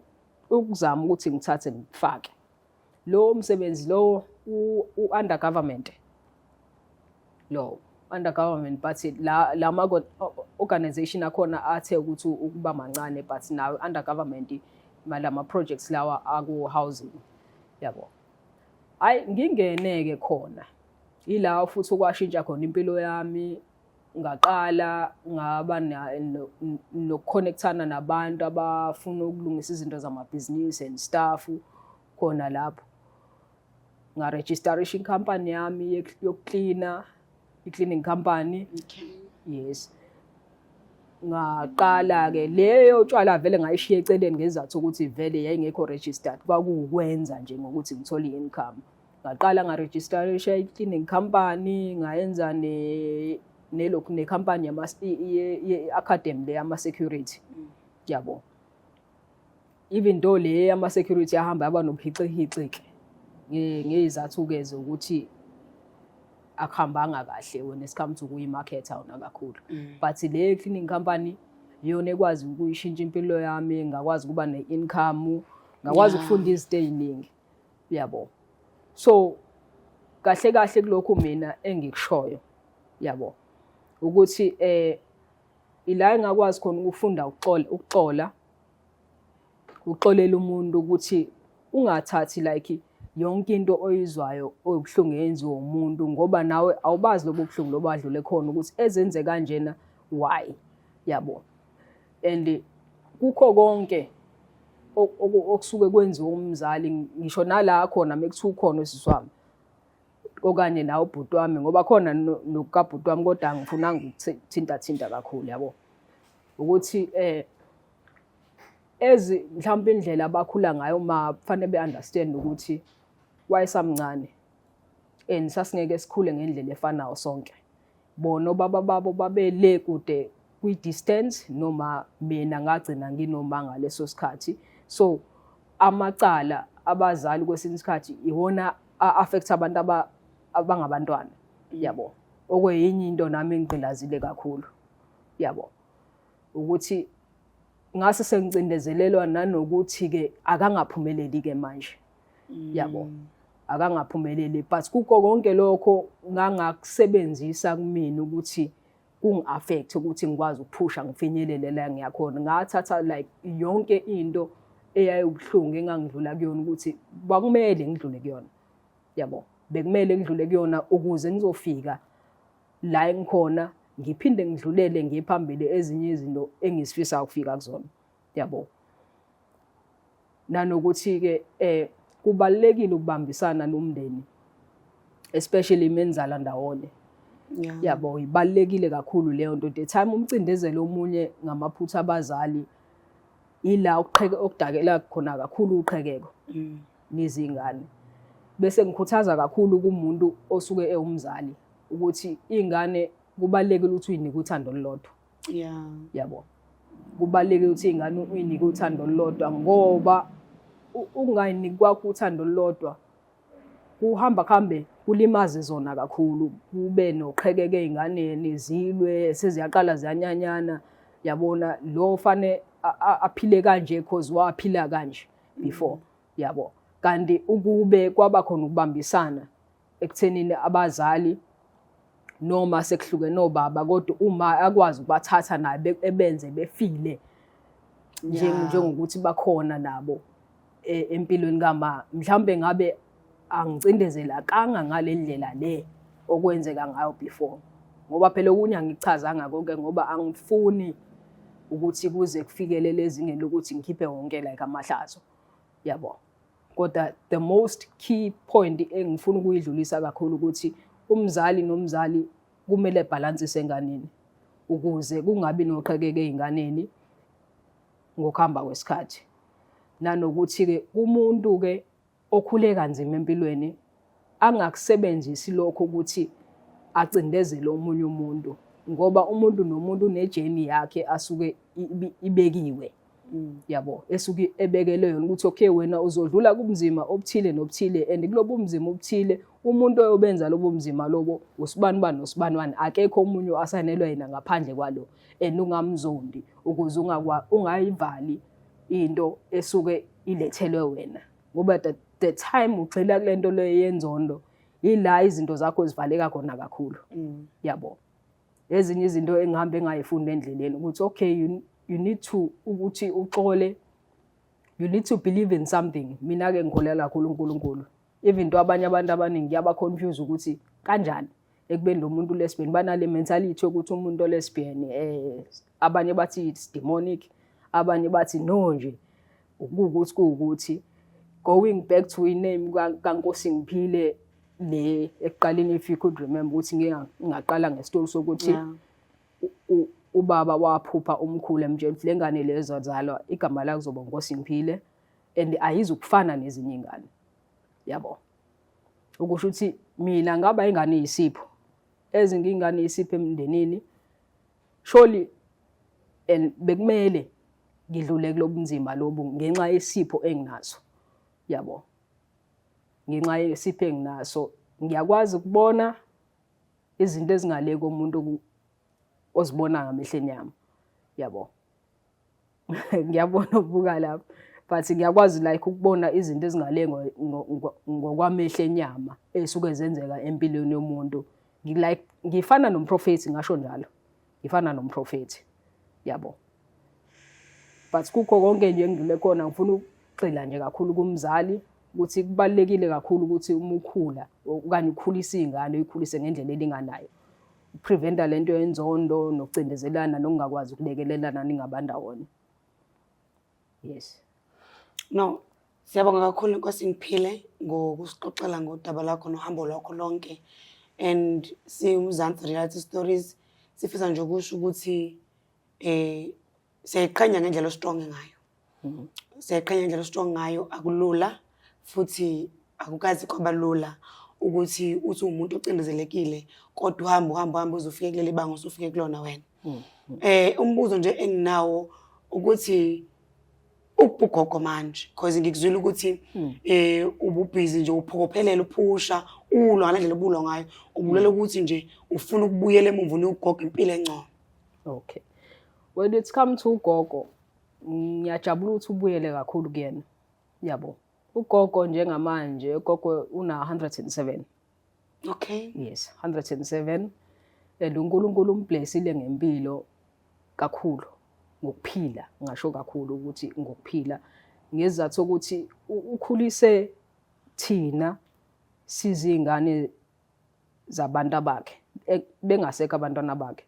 ukuzama ukuthi ngithathe ngifake lowo msebenzi lowo u-under government, lo under government, but la lama organization akhona athe ukuthi ukuba mancane, but nawo under government lama projects lawa aku housing, yabo. Hayi, ngingene-ke khona, ila futhi okwashintsha khona impilo yami. Ngaqala ngaba nokuconnectana nabantu abafuna ukulungisa izinto zamabhizinisi and stuff. Khona lapho ngarejistarisha inkampani yami yokuklina, i-cleaning company. Yes, ngaqala-ke leyo tshwala, vele ngayishiya eceleni ngezathu ukuthi vele yayingekho registered, kwakuwukwenza nje ngokuthi ngithole i-income. Ngaqala ngarejistarisha i-cleaning company, ngayenza nelokhu nekhampani ye-academy le yama-security, yabo. Even though le yama-security yahamba yaba nobuhixihixi-ke ngey'zathu-ke zokuthi akuhambanga kahle when it comes to kuyimaketha wona kakhulu, but le cleaning company iyona ekwazi ukuyishintsha impilo yami. Ngakwazi ukuba ne-income, ngakwazi ukufunda izinto ey'ningi, yabo. So kahle kahle kulokhu mina engikushoyo, yabo, ukuthi ila engakwazi khona ukufunda ukuxola, ukuxola, uxolela umuntu, ukuthi ungathathi like yonke into oyizwayo oyibuhlungu eyenziwa umuntu, ngoba nawe awubazi lobo buhlungu lobo adlule khona ukuthi ezenze kanjena why, yabo. And kukho konke okusuke kwenziwa umzali, ngisho nala khona mekuthiwa ukhona usisi wami okanye nawe ubhuti wami, ngoba khona nokabhuti wami, kodwa angifunanga ukuthinta thinta kakhulu, yabo, ukuthi ezi mhlawumbe indlela abakhula ngayo, ma kufanele be-understand ukuthi wayesamncane and sasingeke sikhule ngendlela efanayo sonke. Bona obaba babo babele kude kwi-distance, noma mina ngagcina nginoma ngaleso sikhathi. So amacala abazali kwesinye isikhathi iwona a-affect abantu abangabantwana, yabo, okweyinye into nami engigqilazile kakhulu, yabo, ukuthi ngase sengicindezelelwa nanokuthi-ke akangaphumeleli-ke manje, yabo, akangaphumeleli. But kukho konke lokho ngangakusebenzisa kumina ukuthi kungi-affect ukuthi ngikwazi ukuphusha ngifinyelele la ngiyakhona. Ngathatha like yonke into eyayibuhlungu engangidlula kuyona ukuthi kwakumele ngidlule kuyona, yabo, bekumele ngidlule kuyona ukuze ngizofika la engikhona, ngiphinde ngidlulele ngiye phambili ezinye izinto engizifisa ukufika kuzona, yabo. Nanokuthi-ke kubalulekile ukubambisana nomndeni, especially menzala ndawonye, yabo, ibalulekile kakhulu leyo nto. The time umcindezelo omunye ngamaphutha abazali, ila ukuqheke okudakela khona kakhulu uqhekeko nizingane. Bese ngikhuthaza kakhulu kumuntu osuke ewumzali ukuthi ingane kubalulekile ukuthi uyinike uthando olulodwa, yabo. Kubalulekile ukuthi ingane uyinike uthando olulodwa, ngoba ungayiniki kwakho uthando olulodwa kuhamba kuhambe kulimaze zona kakhulu, kube noqhekeke ey'nganeni, zilwe, seziyaqala ziyanyanyana, yabona, lo fane aphile kanje cause waphila kanje before, yabo. Kanti ukube kwaba khona ukubambisana ekuthenini abazali, noma sekuhlukene obaba, kodwa uma akwazi ukubathatha naye ebenze befile njengokuthi bakhona nabo empilweni kama, mhlawumbe ngabe angicindezelakanga ngale ndlela le okwenzeka ngayo before. Ngoba phela okunye angikuchazanga konke ngoba angifuni ukuthi kuze kufikelele ezingeni lokuthi ngikhiphe wonke like amahlazo, yabo. Kodwa the most key point engifuna ukuyidlulisa kakhulu ukuthi umzali nomzali kumele ebhalansise enganeni ukuze kungabi noqhekeke ey'nganeni ngokuhamba kwesikhathi. Nanokuthi-ke kumuntu-ke okhule kanzima empilweni angakusebenzisi lokho ukuthi acindezele omunye umuntu, ngoba umuntu nomuntu une-journey yakhe asuke ibekiwe. Yabo, esuke ebekelwe yona ukuthi okay, wena uzodlula kubunzima obuthile nobuthile, and kulobu bunzima obuthile umuntu oyobenza lobo bunzima lobo usibani bani nosibani bani, akekho omunye o-assign-elwe yena ngaphandle kwalo, and ungamzondi ukuze ungayivali into esuke ilethelwe wena, ngoba the time ugxila kule nto leyo yenzondo ila izinto zakho zivaleka khona kakhulu. Yabo, ezinye izinto engihambe engayifunda endleleni ukuthi okay, you need to ukuthi uxole, you need to believe in something. Mina ke ngikholelwa kakhulu uNkulunkulu, even though abanye abantu abaningi kuyaba confuse ukuthi kanjani ekubeni lo muntu lesbian, banale mentality yokuthi umuntu lesbian, abanye bathi it's demonic, abanye bathi no nje ukuwukuthi kuwukuthi. Going back to i-name kaNkosi Ngiphile le ekuqaleni, if you could remember ukuthi ngike ngaqala ngesitoli sokuthi ubaba waphupha umkhulu emtshela ukuthi le ngane le ezozalwa igama lakho kuzoba Nkosi Ngiphile and ayizukufana nezinye ingane. Yabo, ukusho ukuthi mina ngaba ingane eyisipho, ezinye ingane eyisipho emndenini surely, and bekumele ngidlule kulobunzima lobu ngenxa yesipho enginaso. Yabo, ngenxa yesipho enginaso ngiyakwazi ukubona izinto ezingale komuntu ozibona ngamehlo enyama. Yabo, ngiyabona ubuka lapho, but ngiyakwazi like ukubona izinto ezingale ngokwamehlo enyama ey'suke zenzeka empilweni yomuntu. Like ngifana nomprofethi, ngasho njalo, ngifana nomprofethi. Yabo, but kukho konke nje engidlule khona, ngifuna ukugxila nje kakhulu kumzali ukuthi kubalulekile kakhulu ukuthi uma ukhula okanye ukhulisa iy'ngane, uyikhulise ngendlela elinganayo, uku-prevent-a lento yenzondo nokucindezelana nokungakwazi ukulekelelana ningabandawonye. Yes. No, siyabonga kakhulu, Nkosi Ngiphile, ngokusixoxela ngodaba lwakho nohambo lwakho lonke. And siwuMzansi Reality Stories sifisa nje ukusho ukuthi siyayiqhenya ngendlela o-strong ngayo. Siyayiqhenya ngendlela o-strong ngayo, akulula futhi akukazi kwaba lula ukuthi uthi umuntu ocindezelekile kodwa uhambe uhambe uhambe uze ufike kuleli banga osufike kulona wena. Umbuzo nje enginawo ukuthi ubugogo manje, because ngikuzwile ukuthi ubu-busy nje uphokophelela, uphusha, ulwa ngalendlela obulwa ngayo, ubulela ukuthi nje ufuna ukubuyela emuva unike ugogo impilo engcono. Okay. When it come to ugogo, ngiyajabula ukuthi ubuyele kakhulu kuyena. Yabo. Ugogo njengamanje, ugogo una 107. Yes, 107. And uNkulunkulu um-bless-ile ngempilo kakhulu, ngokuphila, ngisho kakhulu ukuthi ngokuphila, ngezathu sokuthi ukhulise thina sizingane zabantu abakhe bengasekho abantwana bakhe.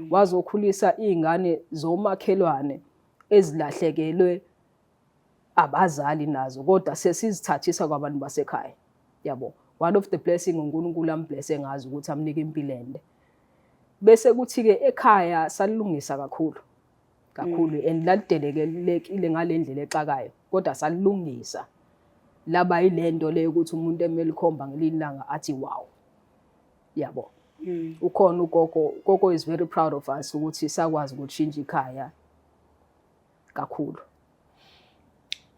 Wazokhulisa izingane zomakhelwane ezilahlekelwe abazali nazo, kodwa sesizithathisa kwabantu basekhaya. Yabo, one of the blessing uNkulunkulu am-bless-e ngazo ukuthi amnike impilo ende. Bese kuthi ke ekhaya salungisa kakhulu kakhulu, and lalidelekelekile ngalendlela exakayo, kodwa salungisa laba yilento leyo ukuthi umuntu emele khomba ngelinye ilanga athi wow. Yabo, ukhona ugogo, ugogo is very proud of us ukuthi sakwazi ukushintsha ikhaya kakhulu.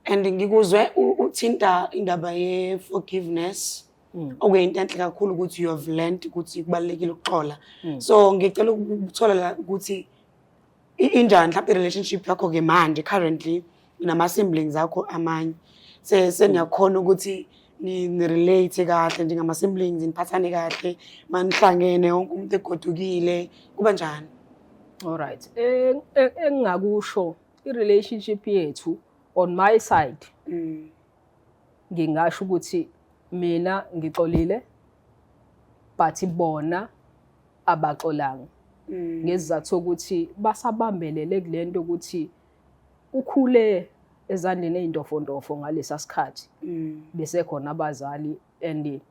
And ngikuzwe uthinta indaba ye-forgiveness, okuyinto enhle kakhulu ukuthi you have learned ukuthi kubalulekile ukuxola. So ngicela ukuthola la ukuthi injani mhlawumbe i-relationship yakho-ke manje currently nama-siblings akho amanye, seniyakhona ukuthi ni-relate kahle njengama-siblings, niphathane kahle manihlangene, wonke umuntu egodukile, kuba njani? Alright. Engingakusho, i-relationship yethu on my side, ngingasho ukuthi mina ngixolile, but bona abaxolanga ngesizathu sokuthi basabambelele kulento ukuthi ukhule Ezandleni ey'ntofontofo ngalesa sikhathi. Bese khona abazali and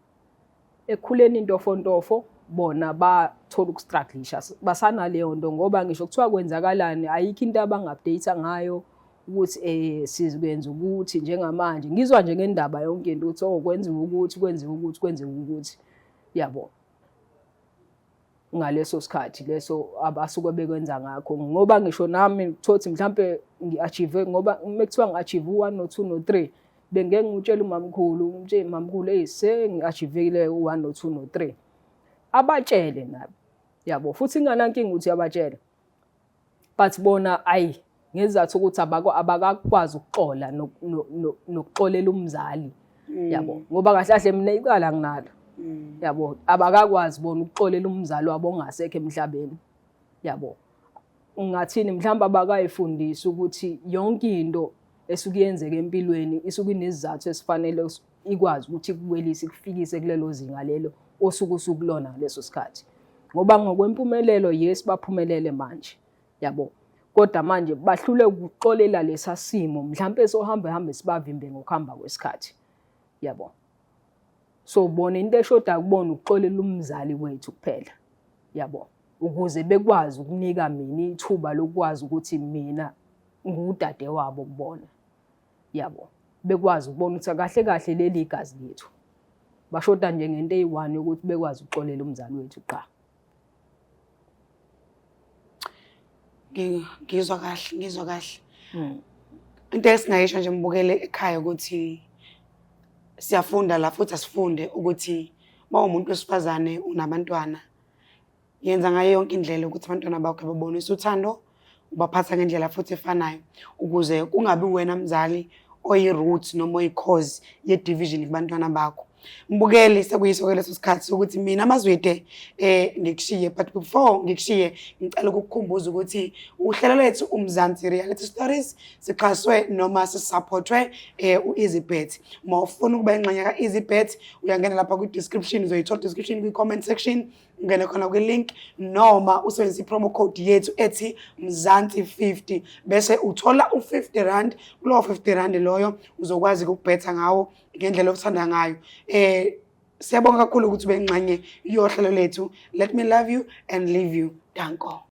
ekukhuleni intofontofo bona bathola ukustrugglisha, basanaleyo nto, ngoba ngisho kuthiwa kwenzakalani, ayikho into abanga-update ngayo ukuthi sizokwenza ukuthi. Njengamanje ngizwa nje ngendaba yonke into ukuthi, oh, kwenziwa ukuthi, kwenziwa ukuthi, kwenziwa ukuthi, yabo, ngaleso sikhathi leso abasuke bekwenza ngakho. Ngoba ngisho nami thothi mhlambe ngi-achieve, ngoba uma kuthiwa ngi-achieve u-1 no-2 no-3, bengeke ngitshele umamkhulu, ngitshele mamkhulu, "Hey, sengi-achieve-ile u-1 no-2 no-3." Abatshele nabo, yabo, futhi inganankinga ukuthi abatshele, but bona ayi, ngezathu ukuthi abakakwazi ukuxola nokuxolela umzali, yabo, ngoba kahle kahle mina icala nginalo, yabo. Abakakwazi bona ukuxolela umzali wabo ongasekho emhlabeni, yabo. Ngingathini, mhlawumbe abakayifundisi ukuthi yonke into esuke yenzeka empilweni isuke inesizathu esifanele ikwazi ukuthi ikuwelise, ikufikise kulelo zinga lelo osuke usukulona ngaleso sikhathi. Ngoba ngokwempumelelo, yes, baphumelele manje, yabo, kodwa manje bahlule ukuxolela lesa simo mhlampe sohambe hambe sibavimbe ngokuhamba kwesikhathi, yabo. So bona into eshoda kubona ukuxolela umzali wethu kuphela, yabo, ukuze bekwazi ukunika mina ithuba lokwazi ukuthi mina ngudade wabo kubona, yabo, bekwazi ukubona ukuthi kahle kahle leli igazi lethu. Bashoda nje ngento eyi-one yokuthi bekwazi ukuxolela umzali wethu qha. Ngizwa kahle, ngizwa kahle. Into esingayisho nje, mbukele ekhaya, ukuthi siyafunda la futhi asifunde ukuthi uma umuntu wesifazane unabantwana, yenza ngayo yonke indlela ukuthi abantwana bakho babonise uthando, ubaphatha ngendlela futhi efanayo, ukuze kungabi wena mzali oyi-root noma oyi-cause ye-division kubantwana bakho. Mbukeli, sekuyiso-ke leso sikhathi sokuthi mina Mazwide ngikushiye, but before ngikushiye ngicela ukukukhumbuza ukuthi uhlelo lethu uMzansi Reality Stories sixhaswe noma sisupportwe u-EasyBet. Uma ufuna ukuba ingxenye ka-EasyBet, uyangena lapha kwi-description, uzoyithola description kwi-comment section, ungene khona kwi-link noma usebenzise i-promo code yethu ethi Mzansi 50, bese uthola u-50 rand. Kulowo 50 rand loyo uzokwazi ukubhetha ngawo ngendlela othanda ngayo. Siyabonga kakhulu ukuthi ube ingxenye yohlelo lethu. Let me love you and leave you. Danko.